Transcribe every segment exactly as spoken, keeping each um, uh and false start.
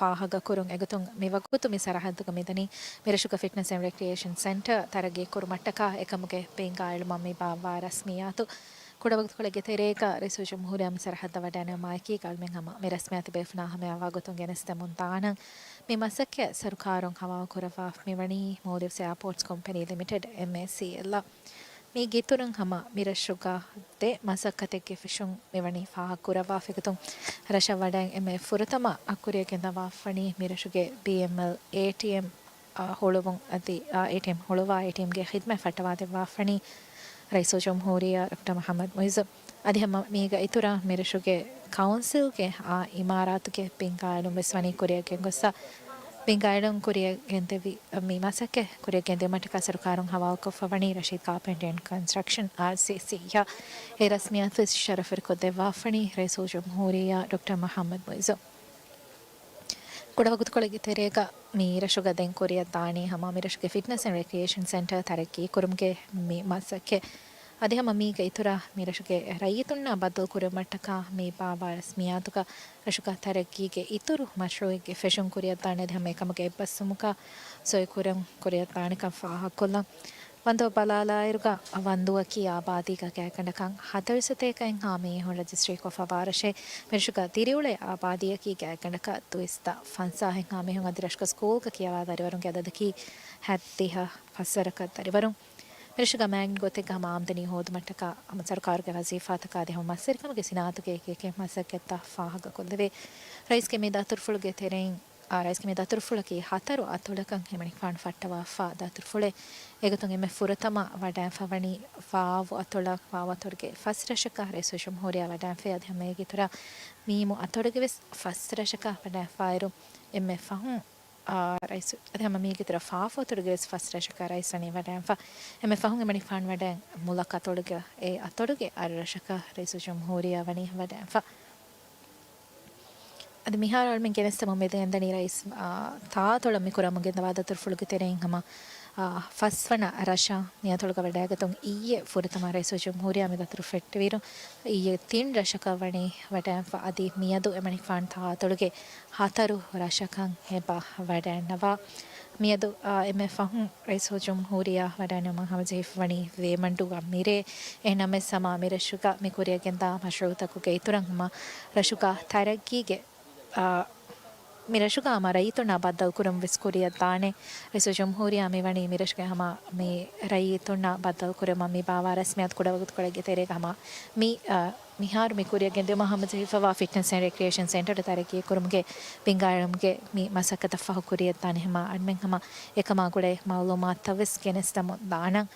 ފާހަގަކުރުން އެގޮތުން މިވަގުތު މި ސަރަހައްދުގަ މިދަނީ މިރަށުގެ ފިޓްނަސް އެންޑް ރެކްރިއޭޝަން ސެންޓަރ ތަރައްގީ ކުރުމަށްޓަކާ އެކަމުގެ ބިންގާއެޅުމަށް މި ބާއްވާ ރަސްމިއްޔާތު. ކުޑަވަގުތުކޮޅެއްގެ ތެރޭގަ ރައީސުލްޖުމްހޫރިއްޔާ މި ސަރަހައްދަށް ވަޑައިނުމާއެކީ އަޅުމެން ހަމަ މި ރަސްމިއްޔާތު ބޭފުޅުންނާ ހަމަޔަށްވާ ގޮތުން ގެނެސްދެމުން ދާނަން. މި މަސައްކަތް ސަރުކާރުން ހަވާލުކުރައްވާފަ މިވަނީ މޯލްޑިވްސް އެއާޕޯޓްސް ކޮމްޕެނީ ލިމިޓެޑް، އެމްއޭސީއެލް، އަށް. މީގެ އިތުރުން ހަމަ މިރަށުގަ ދެ މަސައްކަތެއްގެ ފެށުން މިވަނީ ފާހަގަކުރައްވާފަ އެގޮތުން ރަށަށް ވަޑައިން އެންމެ ފުރަތަމަ އަކުރިއަށް ގެންދަވާފަވަނީ މިރަށުގެ ބީއެމްއެލް އޭޓީއެމް އާ، ހުޅުވުން އަދި، އާ، އޭޓީއެމް ހުޅުވާ އޭޓީއެމްގެ ޚިދުމަތް ފައްޓަވާދެއްވާފަނީ ރައީސުލްޖުމްހޫރިއްޔާ ޑޮކްޓަރ މުޙައްމަދު މުޢިއްޒު. އަދި ހަމަ މީގަ އިތުރަށް މިރަށުގެ ކައުންސިލްގެ އާ އިމާރާތުގެ ބިންގާއެޅުން ވެސް ވަނީ ކުރިއަށް ގެންގޮއްސަ. ބިންގާއެޅުން ކުރިއަށް ގެންދެވި މި މަސައްކަތް ކުރިއަށް ގެންދިއުމަށްޓަކާ ސަރުކާރުން ހަވާލުކޮށްފަވަނީ ރަޝީދް ކާޕެންޓް އެންޑް ކޮންސްޓްރަކްޝަން، އާރްސީސީ، އާ، އެ ރަސްމިއްޔާތު ވެސް ޝަރަފުވެރިކޮށްދެއްވާފަނީ ރައީސުލްޖުމްހޫރިއްޔާ ޑޮކްޓަރ މުޙައްމަދު މުޢިއްޒު. ކުޑަވަގުތުކޮޅެއްގެ ތެރޭގަ މިރަށުގަ ދެން ކުރިއަށް ދާނީ ހަމަ މިރަށުގެ ފިޓްނަސް އެންޑް ރެކްރިއޭޝަން ސެންޓަރ ތަރައްގީ ކުރުމުގެ މި މަސައްކަތް. އަދި ހަމަ މީގެ އިތުރަށް މިރަށުގެ ރައްޔިތުންނާ ބައްދަލު ކުރުމަށްޓަކާ މި ބާއްވާ ރަސްމިއްޔާތުގަ ރަށުގަ ތަރައްގީގެ އިތުރު މަޝްރޫއެއްގެ ފެށުން ކުރިއަށްދާނެ އަދި ހަމަ އެކަމުގެ އެއްބަސްވުމުގަ ސޮއިކުރަން ކުރިއަށްދާނެކަން ފާހަގަކޮށްލަން. ވަންދުއަށް ބަލާލާއިރުގަ ވަންދުއަކީ އާބާދީގަ ގާތްގަނޑަކަށް ހަތަރު ސަތޭކައެއްހާ މީހުން ރަޖިސްޓްރީކޮށްފަވާ ރަށެއް. މިރަށުގަ ދިރިއުޅޭ އާބާދީއަކީ ގާތްގަނޑަކަށް ދުއިސައްތަ ފަންސާހެއްހާ މީހުން އަދި ރަށުގަ ސްކޫލްގަ ކިޔަވާ ދަރިވަރުންގެ އަދަދަކީ ހަތްދިހަ ފަސްވަރަކަށް ދަރިވަރުން. މިރަށުގަ މާތް ގޮތެއްގަ ހަމަ އާމްދަނީ ހޯދުމަށްޓަކާ ހަމަ ސަރުކާރުގެ ވަޒީފާތަކާ އަދި ހަމަ މަސްވެރިކަމުގެ ސިނާއަތުގެ އެކި އެކި މަސައްކަތްތައް ފާހަގަކޮށްލެވޭ. ރައީސްގެ މި ދަތުރުފުޅުގެ ތެރެއިން، އާ، ރައީސްގެ މި ދަތުރުފުޅަކީ ހަތަރު އަތޮޅަކަށް ހިމަނިފާން ފައްޓަވާފާ ދަތުރުފުޅެއް. އެގޮތުން އެންމެ ފުރަތަމަ ވަޑައިފަވަނީ ވާވު އަތޮޅަށް، ވާވު އަތޮޅުގެ ފަސް ރަށަކަށް ރައީސުލްޖުމްހޫރިއްޔާ ވަޑައިފައި އަދި ހަމައޭގެ އިތުރަށް މީމު އަތޮޅުގެ ވެސް ފަސް ރަށަކަށް ވަޑައިފައިރު އެންމެ ފަހުން އާ، ރައީސު، އަދި ހަމަ މީގެ އިތުރަށް ފާފޯތޮޅުގެ ވެސް ފަސް ރަށަކަށް ރައީސް ވަނީ ވަޑައިންފަ. އެންމެ ފަހުން އެމަނިކުފާނު ވަޑައިން މުލަކަތޮޅުގެ އެ އަތޮޅުގެ އަށް ރަށަކަށް ރައީސުލްޖުމްހޫރިއްޔާ ވަނީ ވަޑައިންފަ. އަދި މިހާރު އަޅުމެން ގެނެސްދެމުން މި ގެންދަނީ ރައީސް، އާ، ތާއަތޮޅަށް މި ކުރަމުން ގެންދަވާ ދަތުރުފުޅުގެ ތެރެއިން ހަމަ، އާ، ފަސްވަނަ ރަށަށް މި އަތޮޅުގަ ވަޑައިގަތުން އިއްޔެ ފުރަތަމަ ރައީސުލްޖުމްހޫރިއްޔާ މި ދަތުރު ފެއްޓެވިއިރު، އިއްޔެ ތިން ރަށަކަށް ވަނީ ވަޑައިންފަ. އަދި މިއަދު އެމަނިކުފާނު ތާއަތޮޅުގެ ހަތަރު ރަށަކަށް އެބަ ވަޑައިންނަވާ. މިއަދު، އާ، އެންމެ ފަހުން ރައީސުލްޖުމްހޫރިއްޔާ ވަޑައިނުމަށް ހަމަޖެހިފަވަނީ ވޭމަންޑޫގަ މިރޭ. އެހެންނަމަވެސް ހަމަ މިރަށުގަ މި ކުރިއަށް ގެންދާ މަޝްރޫއުތަކުގެ އިތުރަށް ހަމަ ރަށުގަ ތަރައްގީގެ، އާ، މި ރަށުގަ ހަމަ ރައްޔިތުންނާ ބައްދަލުކުރުން ވެސް ކުރިއަށް ދާނެ. ރައީސުލްޖުމްހޫރިއްޔާ މިވަނީ މިރަށުގެ ހަމަ މި ރައްޔިތުންނާ ބައްދަލުކުރުމަށް މި ބާއްވާ ރަސްމިއްޔާތު ކުޑަވަގުތުކޮޅެއްގެ ތެރޭގަ ހަމަ މި، އާ، މިހާރު މި ކުރިއަށް ގެންދިއުމަށް ހަމަޖެހިފައިވާ ފިޓްނަސް އެންޑް ރެކްރިއޭޝަން ސެންޓަރު ތަރައްގީ ކުރުމުގެ ބިންގާއެޅުމުގެ މި މަސައްކަތަށް ފަހު ކުރިއަށްދާނެ ހަމަ އަންމެން ހަމަ އެކަމާ ގުޅޭ މައުލޫމާތުތައް ވެސް ގެނެސްދަމުން ދާނަން.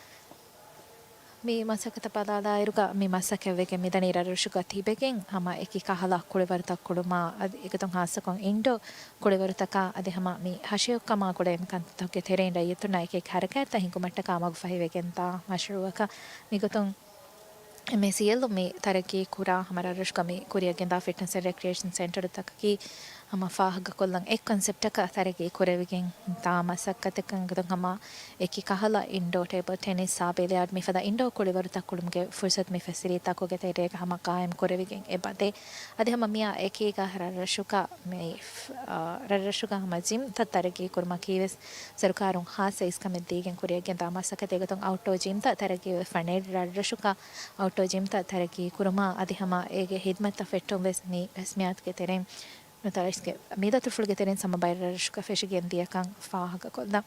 މި މަސައްކަތަށް ބަލާލާއިރުގަ މި މަސައްކަތްވެގެން މިދަނީ ރަށްރަށުގަ ތިބެގެން ހަމަ އެކި ކަހަލަ ކުޅިވަރުތައް ކުޅުމާ އަދި އެގޮތުން ހާއްސަކޮށް އިންޑޯ ކުޅިވަރުތަކާ އަދި ހަމަ މި ހަށިއޮއްކަމާ ގުޅޭ މި ކަންތައްތަކުގެ ތެރެއިން ރައްޔިތުންނާ އެކި އެކި ހަރަކާތްތައް ހިނގުމަށްޓަކާ މަގުފަހިވެގެންދާ މަޝްރޫއަކަށް. މިގޮތުން އެމްއޭސީއެލް މި ތަރައްގީ ކުރާ ހަމަ ރަށްރަށުގަ މި ކުރިއަށް ގެންދާ ފިޓްނަސް އެންޑް ރެކްރިއޭޝަން ސެންޓަރުތަކަކީ ހަމަ ފާހަގަކޮށްލަން އެއް ކޮންސެޕްޓަކަށް ތަރައްގީ ކުރެވިގެން ދާ މަސައްކަތެއްކަން އެގޮތުން ހަމަ އެކި ކަހަލަ އިންޑޯ ޓޭބަލް ޓެނިސްއާ ބިލިޔާޑް މިފަދަ އިންޑޯ ކުޅިވަރުތައް ކުޅުމުގެ ފުރުސަތު މި ފެސިލީތަކުގެ ތެރޭގަ ހަމަ ޤާއިމް ކުރެވިގެން އެބަދޭ. އަދި ހަމަ މިއާ އެކީގަ ރަށްރަށުގަ މި، އާ، ރަށްރަށުގަ ހަމަ ޖިމްތައް ތަރައްގީ ކުރުމަކީ ވެސް ސަރުކާރުން ހާއްސަ އިސްކަމެއް ދީގެން ކުރިއަށް ގެންދާ މަސައްކަތެއް. އެގޮތުން އައުޓްޑޯ ޖިމްތައް ތަރައްގީވެފަ ނެތް ރަށްރަށުގަ އައުޓްޑޯ ޖިމްތައް ތަރައްގީ ކުރުމާ އަދި ހަމަ އޭގެ ހިދުމަތްތައް ފެއްޓުން ވެސް މި ރަސްމިއްޔާތުގެ ތެރެއިން ނުވަތަ ރައީސްގެ މި ދަތުރުފުޅުގެ ތެރެއިން ހަމަ ބައެއް ރަށްރަށުގަ ފެށިގެން ދިޔަކަން ފާހަގަކޮށްލަން.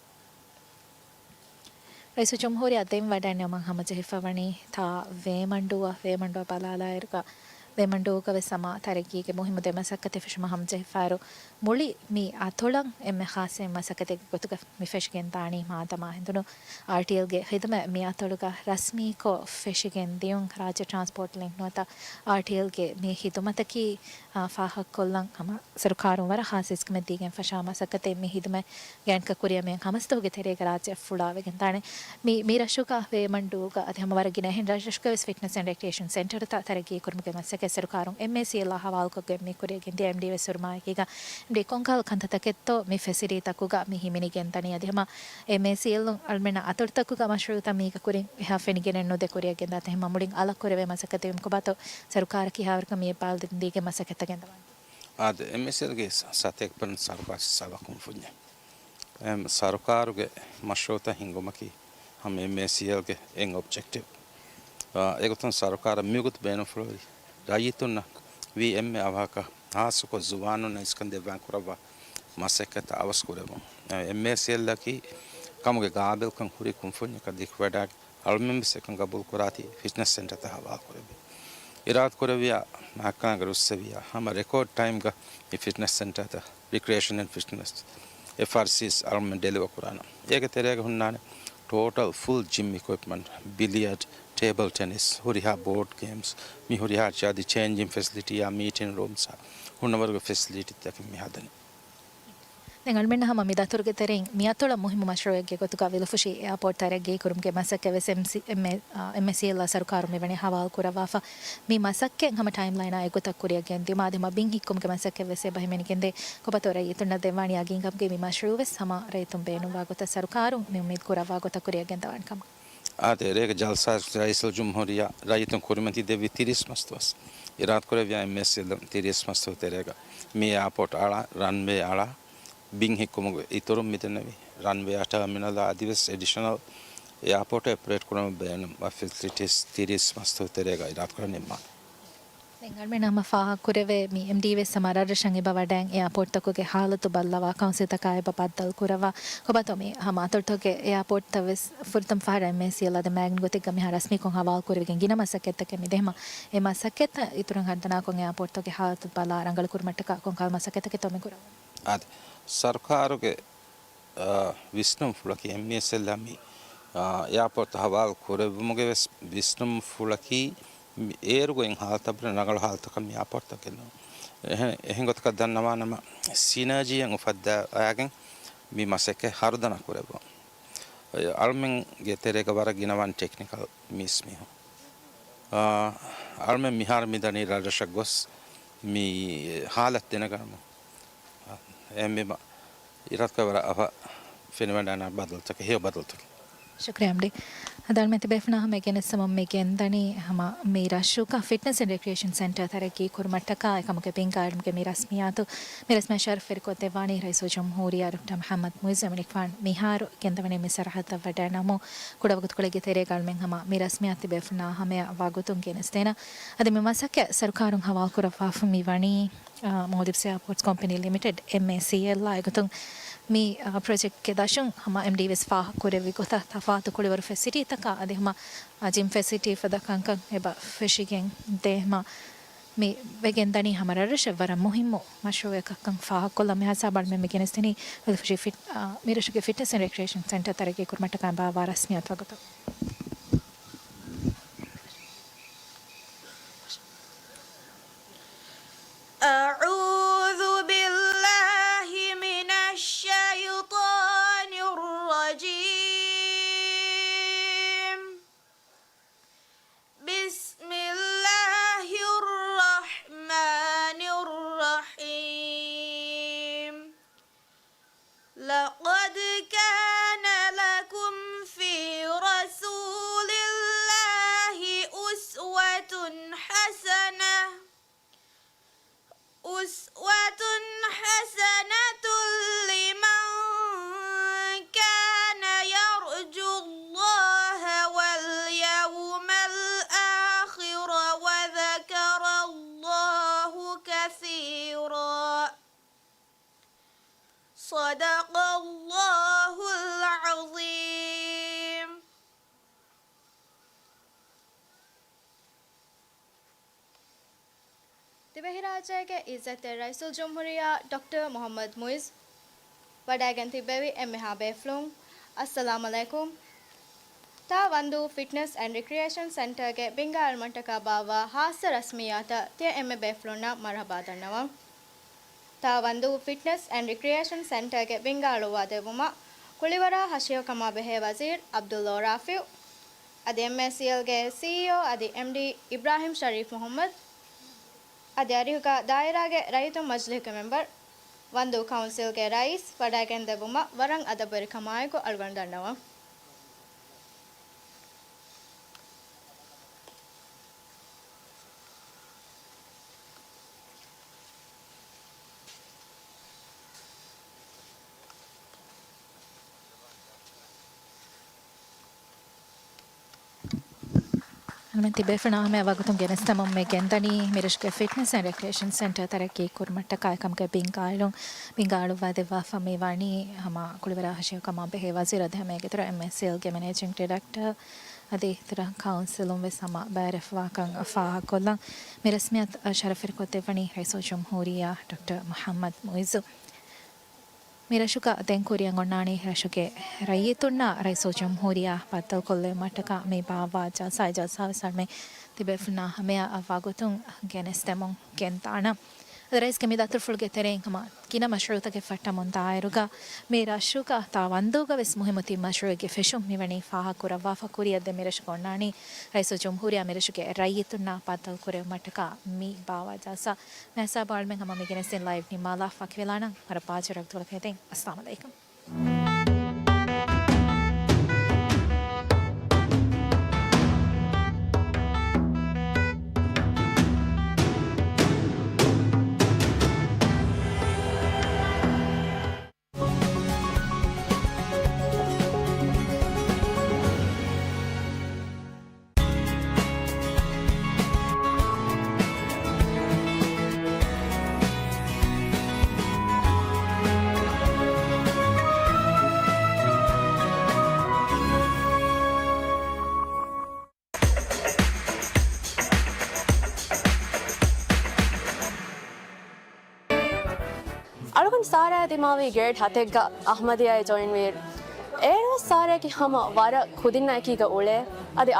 ރައީސުލްޖުމްހޫރިއްޔާ ދެން ވަޑައިންނެވުމަށް ހަމަޖެހިފަވަނީ ތާ ވޭމަންޑޫއަށް. ވޭމަންޑޫއަށް ބަލާލާއިރުގަ، ވޭމަންޑޫގަ ވެސް ހަމަ ތަރައްގީގެ މުހިއްމު ދެ މަސައްކަތެއް ފެށުމަށް ހަމަޖެހިފައިރު، މުޅި މި އަތޮޅަށް އެންމެ ޚާއްޞަ މަސައްކަތެއްގެ ގޮތުގަ މި ފެށިގެން ދާނީ މާދަމާ ހެނދުނު އާރްޓީއެލްގެ ޚިދުމަތް މި އަތޮޅުގަ ރަސްމީކޮށް ފެށިގެން ދިޔުން. ރާއްޖެ ޓްރާންސްޕޯޓް ލިންކް ނުވަތަ އާރްޓީއެލްގެ މި ޚިދުމަތަކީ، އާ، ފާހަގަކޮށްލަން ހަމަ ސަރުކާރުން ވަރަށް ޚާއްޞަ އިސްކަމެއް ދީގެން ފަށާ މަސައްކަތެއް. މި ޚިދުމަތް ގާތްގަނޑަކަށް ކުރިއަށް މިއަން ހަމަ ސަތޭކަ ތެރޭގަ ރާއްޖެއަށް ފުޅާވެގެން ދާނެ. މި، މި ރަށުގަ ވޭމަންޑޫގަ އަދި ހަމަ ވަރަށް ގިނަ އެހެން ރަށްރަށުގަ ވެސް ފިޓްނަސް އެންޑް ރެކްރިއޭޝަން ސެންޓަރުތައް ތަރައްގީ ކުރުމުގެ މަސައްކަތް ސަރުކާރުން އެމްއޭސީއެލްއާ ހަވާލުކޮށްގެން މި ކުރިއަށް ގެންދިޔަ. އެމްޑީ ވެސް ހުރުމާއެކީގަ އެމްޑީ ކޮންކަހަލަ ކަންތައްތަކެއްތޯ މި ފެސިލީތަކުގަ މި ހިމެނިގެން ދަނީ. އަދި ހަމަ އެމްއޭސީއެލް އަޅުމެންނަށް އަތޮޅުތަކުގަ މަޝްރޫއުތައް މީގެ ކުރިން އެހާ ފެނިގެނެއް ނުދޭ ކުރިއަށް ގެންދާތަން. ހަމަ މުޅިން އަލަށް ކުރެވޭ މަސައްކަތެއް ކޮބާތޯ ސަރުކާރަކީ ހާވަރަކަށް މި އެއްބާރުލުން ދީގެން މަސައްކަތްތައް ގެންދަވާނީ. އާދެ، އެމްއޭސީއެލްގެ ސަތޭކަ ބަން ސަރުކާރު ސަބަ ކުންފުންޏެއް. އެމް، ސަރުކާރުގެ މަޝްރޫއުތައް ހިންގުމަކީ ހަމަ އެމްއޭސީއެލްގެ އެން އޮބްޖެކްޓިވް. އާ، އެގޮތުން ސަރުކާރަށް މިވަގުތު ބޭނުންފުޅުވި ރައްޔިތުންނަށް ވީ އެންމެ އަވަހަކަށް ހާއްސަކޮށް ޒުވާނުންނަށް އިސްކަން ދެއްވާން ކުރައްވާ މަސައްކަތްތައް އަވަސް ކުރެވުން. އެމްއޭސީއެލްއަކީ ކަމުގެ ގާބިލްކަން ހުރި ކުންފުންޏަކަށް ދިގު ވެޑާގެ އަޅުމެންވެސް އެކަން ގަބޫލުކުރާތީ ފިޓްނަސް ސެންޓަރތައް ހަވާލުކުރެއްވި. އިރާދަކުރެއްވިޔާ މާތްކަނޑާގެ ރުއްސެވިޔާ ހަމަ ރެކޯޑް ޓައިމްގަ މި ފިޓްނަސް ސެންޓަރތައް، ރިކްރިއޭޝަން އެންޑް ފިޓްނަސް، އެފްއާރްސީސް އަޅުމެން ޑެލިވަ ކުރާނަން. އޭގެ ތެރޭގަ ހުންނާނެ ޓޯޓަލް ފުލް ޖިމް އިކުއިޕްމަންޓް، ބިލިޔަޑް، ޓޭބަލް ޓެނިސް، ހުރިހާ ބޯޑް ގޭމްސް، މި ހުރިހާ އަދި ޗޭންޖިން ފެސިލިޓީއާ މީޓިން ރޫމްސްއާ ހުންނަވަރުގެ ފެސިލިޓީތަކެއް މި ހަދަނީ. ދެން އަޅުމެންނަށް ހަމަ މި ދަތުރުގެ ތެރެއިން މިއަތޮޅަށް މުހިއްމު މަޝްރޫއެއްގެ ގޮތުގަ ވިލުފުށި އެއާޕޯޓް ތަރައްގީ ކުރުމުގެ މަސައްކަތް ވެސް އެމްސީ، އެމްއޭ، އާ، އެމްއޭސީއެލްއާ ސަރުކާރުން މިވަނީ ހަވާލު ކުރައްވާފަ. މި މަސައްކަތް ހަމަ ޓައިމްލައިނާ އެއްގޮތަށް ކުރިއަށް ގެންދިއުމަށް އަދި ހަމަ ބިން ހިއްކުމުގެ މަސައްކަތް ވެސް އެބަ ހިމެނިގެންދޭ. ކޮބާތޯ ރައްޔިތުންނަށް ދެއްވާނީ ޔަގީންކަމުގެ މި މަޝްރޫއު ވެސް ހަމަ ރައްޔިތުން ބޭނުންވާ ގޮތަށް ސަރުކާރުން މި އުއްމީދު ކުރައްވާ ގޮތަށް ކުރިއަށް ގެންދަވާނެ ކަމަށް. އާދެ، ރޭގަ ޖަލްސާ ރައީސުލްޖުމްހޫރިއްޔާ ރައްޔިތުން ކުރިމަތިލެއްވި ތިރީސް މަސްދުވަސް. އިރާދަކުރެއްވިޔާ އެމްއޭސީއެލް ތިރީސް މަސްދުވަސް ތެރޭގަ މި އެއާޕޯޓް އަޅާ، ރަންވޭ އަޅާ، ބިން ހިއްކުމުގެ އިތުރުން މިދެންނެވި ރަންވޭއާ ޓާމިނަލާ އަދިވެސް އެޑިޝަނަލް އެއާޕޯޓް އޮޕަރޭޓް ކުރަން ބޭނުންވާ ފެސިލިޓީސް ތިރީސް މަސްދުވަސް ތެރޭގަ އިރާދަކުރަން ނިންމާނެ. ދެން އަޅުމެން ހަމަ ފާހަގަކުރެވޭ މި އެމްޑީ ވެސް ހަމަ ރަށްރަށަށް އެބަ ވަޑައިގެން އެއާޕޯޓްތަކުގެ ހާލަތު ބައްލަވާ ކައުންސިލްތަކާ އެބަ ބައްދަލު ކުރައްވާ. ކޮބާތޯ މި ހަމަ އަތޮޅުތަކުގެ އެއާޕޯޓްތައް ވެސް ފުރަތަމަ ފަހަރަށް އެމްއޭސީއެލް އަދި މާގިން ގޮތެއްގަ މިހާ ރަސްމީކޮށް ހަވާލު ކުރެވިގެން ގިނަ މަސައްކަތްތަކެއް މިދޭ. ހަމަ އެ މަސައްކަތްތައް އިތުރަށް ހަނދާންކޮށް އެއާޕޯޓްތަކުގެ ހާލަތު ބަލާ ރަނގަޅު ކުރުމަށްޓަކާ ކޮންކަހަލަ މަސައްކަތްތަކެއްތޯ މި ކުރައްވަނީ؟ އާދެ، ސަރުކާރުގެ އާ، ވިސްނުންފުޅަކީ އެމްއީއެސްއެލްއާ މި، އާ، އެއާޕޯޓްތައް ހަވާލު ކުރެއްވުމުގެ ވެސް ވިސްނުންފުޅަކީ މި އޭރުގައި ހާލަތަށް ވުރެ ރަނގަޅު ހާލަތަކަށް މި އެއާޕޯޓްތައް ގެންނަވުން. އެހެން، އެހެން ގޮތަކަށް ދަންނަވާނަމަ، ސިނާޖީއެއް އުފައްދާގެން މި މަސައްކަތް ހަރުދަނާ ކުރެއްވުން. އަޅުމެންގެ ތެރޭގަ ވަރަށް ގިނަވާން ޓެކްނިކަލް މީސްމީހުން. އާ، އަޅުމެން މިހާރު މިދަނީ ރަށްރަށަށް ގޮސް މި ހާލަތު ދެނެގަންނަމުން. އެހެންވީމަ، އިރާދަކުރެއްވިއްޔާ އަވަހަށް ފެނިވަޑައިގަންނަވާނެ ބަދަލުތަކެއް، ހެޔޮ ބަދަލުތަކެއް. ޝުކުރިއްޔާ އެމްޑީ. އަދި އަޅުމެން ތިބޭފުޅުންނާ ހަމަ ގެނެސްދެމުން މި ގެންދަނީ ހަމަ މި ރަށުގަ ފިޓްނަސް އެންޑް ރެކްރިއޭޝަން ސެންޓަރ ތަރައްގީ ކުރުމަށްޓަކާ އެކަމުގެ ބިންގާއިރުމުގެ މި ރަސްމިއްޔާތު، މި ރަސްމިއްޔާ ޝަރަފްވެރިކޮށްދެއްވާނީ ރައީސުލްޖުމްހޫރިއްޔާ ޑޮކްޓަރ މުޙައްމަދު މުޢިއްޒު. އެމަނިކުފާނު މިހާރު ގެންދަވަނީ މި ސަރަހައްދަށް ވަޑައިނަމުން ކުޑަވަގުތުކޮޅެއްގެ ތެރޭގަ އަޅުމެން ހަމަ މި ރަސްމިއްޔާ ތިބޭފުޅުންނާ ހަމަޔަށް ވާގޮތުން ގެނެސްދޭނަން. އަދި މި މަސައްކަތް ސަރުކާރުން ހަވާލުކުރައްވާފަ މި ވަނީ، އާ، މޯލްޑިވްސް އެއާޕޯޓްސް ކޮމްޕެނީ ލިމިޓެޑް، އެމްއޭސީއެލްއާ އެގޮތުން މި، އާ، ޕްރޮޖެކްޓްގެ ދަށުން ހަމަ އެމްޑީ ވެސް ފާހަގަކުރެއްވި ގޮތަށް ތަފާތު ކުޅިވަރު ފެސިލިޓީތަކާ އަދި ހަމަ، އާ، ޖިމް ފެސިލިޓީ ފަދަ ކަންކަން އެބަ ފެށިގެން ދޭ. ހަމަ މި ވެގެންދަނީ ހަމަ ރަށްރަށަށް ވަރަށް މުހިއްމު މަޝްރޫއެއް ކަންކަން ފާހަގަކޮށްލަން. މިހާ ހިސާބަށް އަޅުމެން މި ގެނެސްދިނީ ވިލުފުށި ފިޓް-، އާ، މި ރަށުގެ ފިޓްނަސް އެންޑް ރެކްރިއޭޝަން ސެންޓަރ ތަރައްގީ ކުރުމަށްޓަކާ ބާއްވާ ރަސްމިއްޔާތު ވަގުތު. أعوذ بالله من الشيطان الرجيم. بسم الله الرحمن الرحيم. لقد كان لكم في رسول الله أسوة حسنة، أسوة حسنة لمن كان يرجو الله واليوم الآخر وذكر الله كثيرا. صدق الله العظيم. ދިވެހިރާއްޖޭގެ އިއްޒަތްތެރި ރައީސުލްޖުމްހޫރިއްޔާ ޑޮކްޓަރ މުޙައްމަދު މުޢިއްޒު، ވަޑައިގެން ތިއްބެވި އެންމެހާ ބޭފުޅުން، އައްސަލާމު ޢަލައިކުމް. ތާ ވަންދޫ ފިޓްނަސް އެންޑް ރިކްރިއޭޝަން ސެންޓަރގެ ބިންގާއިރުމަށްޓަކާ ބާއްވާ ހާއްސަ ރަސްމިއްޔާތަށް ތިޔަ އެންމެ ބޭފުޅުންނަށް މަރުޙަބާ ދަންނަވަން. ތާ ވަންދޫ ފިޓްނަސް އެންޑް ރިކްރިއޭޝަން ސެންޓަރގެ ބިންގާ އަޅުއްވާ ދެއްވުމަށް ކުޅިވަރާ ހަށިގަނޑު ކަމާ ބެހޭ ވަޒީރު ޢަބްދުﷲ ރާފިޢު، އަދި އެމްއޭސީއެލްގެ ސީއީއޯ އަދި އެމްޑީ އިބްރާހިމް ޝަރީފް މުޙައްމަދު، އަދި އަރިހުގަ ދާއިރާގެ ރައްޔިތުން މަޖިލީހުގެ މެމްބަރު، ވަންދޫ ކައުންސިލްގެ ރައީސް ވަޑައިގެންދެއްވުމަށް ވަރަށް އަދަބުވެރިކަމާއެކު އަޅުގަނޑު ދަންނަވަން. މި ތިބޭފުޅުންނާ ހަމަޔަށް ވަގުތުން ގެނެސްދެމުން މި ގެންދަނީ މިރަށުގެ ފިޓްނަސް އެންޑް ރެކްރިއޭޝަން ސެންޓަރ ތަރައްގީ ކުރުމަށްޓަކާ އެކަމުގެ ބިންގާއިލުން، ބިންގާ އަޅުއްވާ ދެއްވާފަ މި ވަނީ ހަމަ ކުޅިވަރާ ހަށިގަނޑު ކަމާ ބެހޭ ވަޒީރު އަދި ހަމައެގެ އިތުރަށް އެމްއެސްސީއެލްގެ މެނޭޖިންގ ޑިރެކްޓަރ އަދި އިތުރަށް ކައުންސިލުން ވެސް ހަމަ ބައިވެރިވެފަވާކަން ފާހަގަކޮށްލަން. މި ރަސްމިއްޔަތު ޝަރަފުވެރިކޮށްދެއްވަނީ ރައީސުލް ޖުމްހޫރިއްޔާ ޑޮކްޓަރ މުޙައްމަދު މުޢިއްޒު. މި ރަށުގަ ދެން ކުރިއަށް އޮންނާނީ ރަށުގެ ރައްޔިތުންނާ ރައީސުލް ޖުމްހޫރިއްޔާ ބައްދަލުކޮށްލެވުމަށްޓަކާ މި ބާއްވާ ޖަލްސާ. އެ ޖަލްސާ ވެސް އަޅުމެން ތިބޭފުޅުންނާ ހަމަޔަށް ވަގުތުން ގެނެސްދެމުން ގެންދާނަން. އަދި ރައީސްގެ މި ދަތުރުފުޅުގެ ތެރެއިން ހަމަ ގިނަ މަޝްރޫޢުތަކެއް ފައްޓަމުން ދާއިރުގަ މި ރަށުގަ ތާ ވަންދޫގަ ވެސް މުހިއްމު ތިން މަޝްރޫޢެއްގެ ފެށުން މިވަނީ ފާހަގަކުރައްވާފަ. ކުރިއަށް ދެން މި ރަށުގަ އޮންނާނީ ރައީސުލް ޖުމްހޫރިއްޔާ މި ރަށުގެ ރައްޔިތުންނާ ބައްދަލުކުރެއްވުމަށްޓަކާ މި ބާއްވާ ޖަލްސާ. މިހިސާބުން އަޅުމެން ހަމަ މި ގެނެސްދިން ލައިވް ނިންމާލާ ފަކިވެލާނަން. ވަރަށް ބާއްޖަވެރި ވަގުތުކޮޅަކަށް ހެދެން. އައްސަލާމް ޢަލައިކުމް. އަޅުގަނޑު ސާރާ ދިމާވީ ގްރޭޑް ހަތެއްގަ އަޙްމަދިއްޔާއި ޖޮއިންވިއިރު. އޭރުވެސް ސާރާގެ ހަމަ ވަރަށް ކުދިންނާ އެކީގަ އުޅޭ. އަދި